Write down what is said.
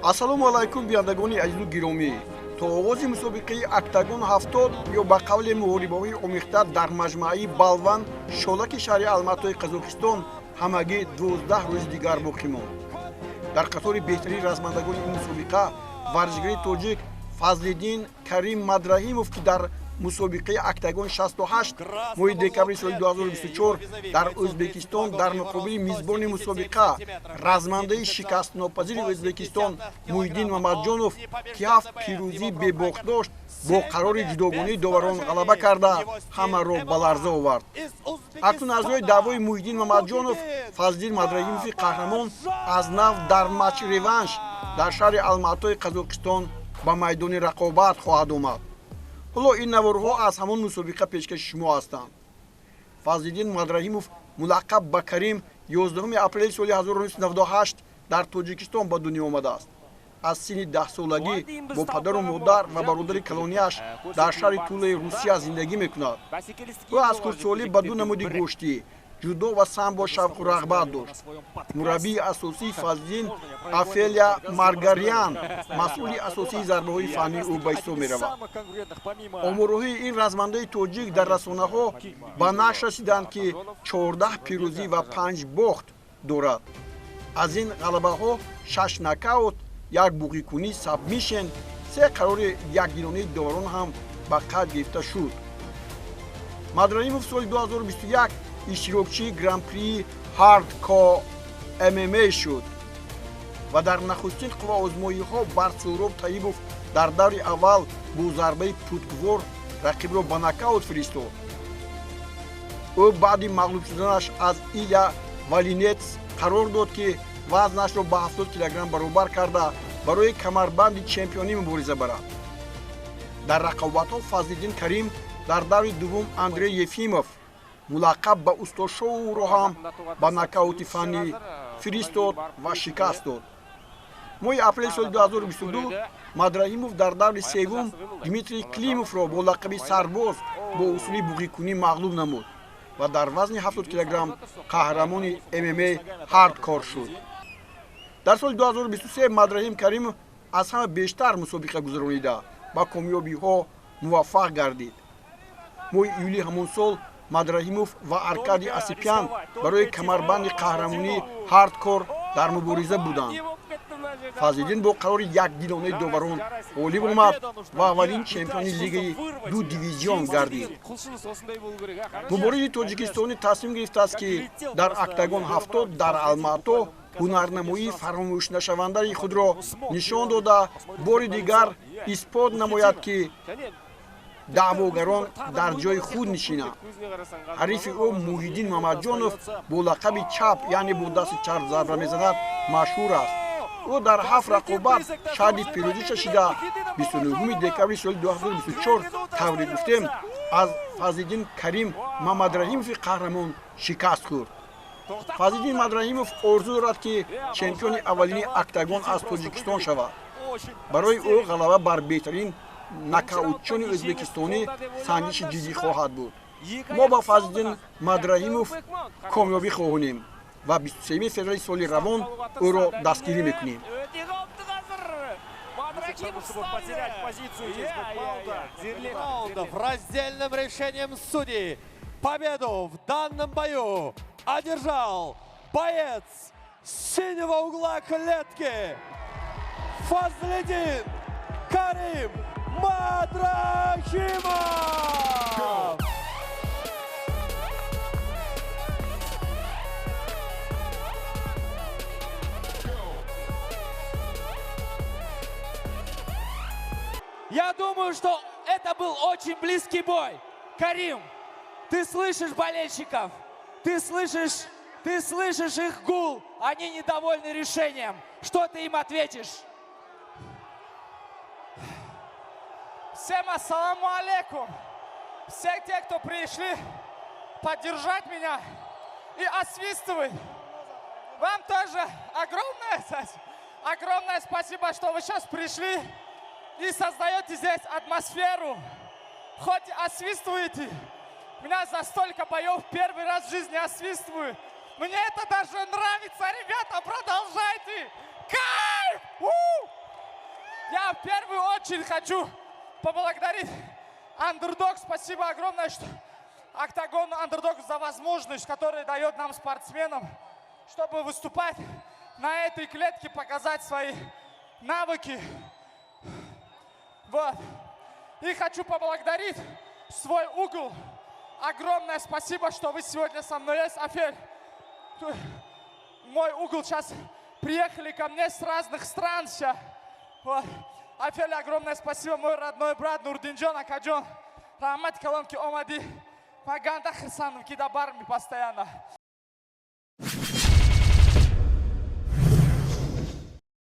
Ассалому алайкум, бинандагони азизу гиромӣ. То оғози мусобиқаи Октагон 70 ё ба қавли муҳорибаҳои омехта дар маҷмӯаи Балван Шолаки шаҳри Алматои Қазоқистон ҳамагӣ 12 рӯзи дигар боқӣ монд. Дар қатори беҳтарин размандагони ин мусобиқа варзишгари тоҷик Фазлиддин Карим Мадраҳимов, ки дар мусобиқаи Октагон 68 моҳи декабри соли 2024 дар Ӯзбекистон дар муқобили мизбони мусобиқа, размандаи шикастнопазири Ӯзбекистон Муҳиддин Мамадҷонов, ки ҳафт пирӯзӣ бебохт дошт, бо қарори ҷудогонаи доварон ғалаба карда, ҳамаро ба ларза овард. Акнун аз рӯи даъвои Муҳиддин Мамадҷонов, Фазлиддин Мадраҳимови қаҳрамон аз нав дар матч-реванш дар шаҳри Алматои Қазоқистон ба майдони рақобат хоҳад омад. Ҳоло ин наворҳо аз ҳамон мусобиқа пешкаши шумо ҳастанд. Фазлиддин Мадраҳимов, мулаққаб ба Карим, 11 апрели соли 1998 дар Тоҷикистон ба дунё омадааст. Аз синни 10-солагӣ бо падару модар ва бародари калонияш дар шаҳри Тулаи Русия зиндагӣ мекунад. Ӯ аз хурдсолӣ ба ду намуди гӯштӣ, ҷудо ва самбо шавқу рағбат дошт. Мураббии асосии Фазлиддин Офелия Маргарян масъули асосии зарбаҳои фаннии ӯ ба ҳисоб меравад. Оморҳои ин размандаи тоҷик дар расонаҳо ба нашр расиданд, ки 14 пирӯзӣ ва 5 бохт дорад. Аз ин ғалабаҳо 6 нокаут, як буғикунӣ сабмишн, се қарори якдилонаи доварон ҳам ба қайд гирифта шуд. Мадраҳимов соли 2021 иштирокчии гран-прии Hardcore ММА шуд ва дар нахустин қувваозмоиҳо бар Суҳроб Таибов дар даври аввал бо зарбаи путквор рақибро ба нокаут фиристод. Ӯ баъди мағлуб шуданаш аз Иля Валинец қарор дод, ки вазнашро ба 70 килограмм баробар карда, барои камарбанди чемпионӣ мубориза барад. Дар рақобатҳо Фазлиддин Карим дар даври дуввум Андрей Ефимов, мулаққаб ба Устошоуро, ҳам ба нокаути фаннӣ фиристод ва шикаст дод. Моҳи апрели соли 2022 Мадраҳимов дар даври севум Дмитрий Климовро бо лақаби Сарбоз бо усули буғикунӣ мағлуб намуд ва дар вазни 70 килограмм қаҳрамони ММА Hardcore шуд. Дар соли 2023 Мадраҳим Каримов аз ҳама бештар мусобиқа гузаронида, ба комёбиҳо муваффақ гардид. Моҳи июли ҳамон сол Мадраҳимов ва Аркадий Осипян барои камарбанди қаҳрамонии Hardcore дар мубориза буданд. Фазлиддин бо қарори якдилонаи доварон ғолиб омад ва аввалин чемпиони лигаи ду дивизион гардид. Муборизи тоҷикистонӣ тасмим гирифтааст, ки дар Октагон 70 дар Алмато ҳунарнамоии фаромӯшнашавандаи худро нишон дода, бори дигар исбот намояд, ки даъвогарон дар ҷои худ нишинанд. Ҳарифи ӯ Муҳиддин Мамадҷонов бо лақаби Чап, яъне бо дасти чап зарба мезанад, машҳур аст. Ӯ дар ҳафт рақобат шаҳди пирӯзӣ чашида, 29 декабри соли 2024, тавре гуфтем, аз Фазлиддин Карим Мамадраҳимови қаҳрамон шикаст хӯрд. Фазлиддин Мадраҳимов орзу дорад, ки чемпиони аввалини Октагон аз Тоҷикистон шавад. Барои ӯ ғалаба бар беҳтарин нокаутчони ӯзбекистонӣ санҷиши ҷиддӣ хоҳад буд. Мо ба Фазлиддин Мадраҳимов комёбӣ хоҳонем ва 23 феврали соли равон ӯро дастгирӣ мекунем. Чтобы потерять позицию здесь бэкмаунта. Раздельным решением судей победу в данном бою одержал боец синего угла клетки Фазлиддин Карим Мадрахимов! Я думаю, что это был очень близкий бой. Карим, ты слышишь болельщиков? Ты слышишь их гул? Они недовольны решением. Что ты им ответишь? Всем ассаламу алейкум. Все те, кто пришли поддержать меня и освистывать. Вам тоже огромное, огромное спасибо, что вы сейчас пришли и создаете здесь атмосферу. Хоть и освистываете. Меня за столько боев первый раз в жизни освистывают. Мне это даже нравится, ребята, продолжайте. Кайф! У! Я в первую очередь хочу поблагодарить Андердог. Спасибо огромное, что Октагон Андердог за возможность, которая дает нам, спортсменам, чтобы выступать на этой клетке, показать свои навыки. Вот. И хочу поблагодарить свой угол. Огромное спасибо, что вы сегодня со мной есть. Афель, мой угол сейчас приехали ко мне с разных стран сейчас. Вот. Афель, огромное спасибо, мой родной брат Нурдинджон Акаджон. Раҳмат калон ки омадӣ. Ма ганда хурсандам ки дар барми постоянно.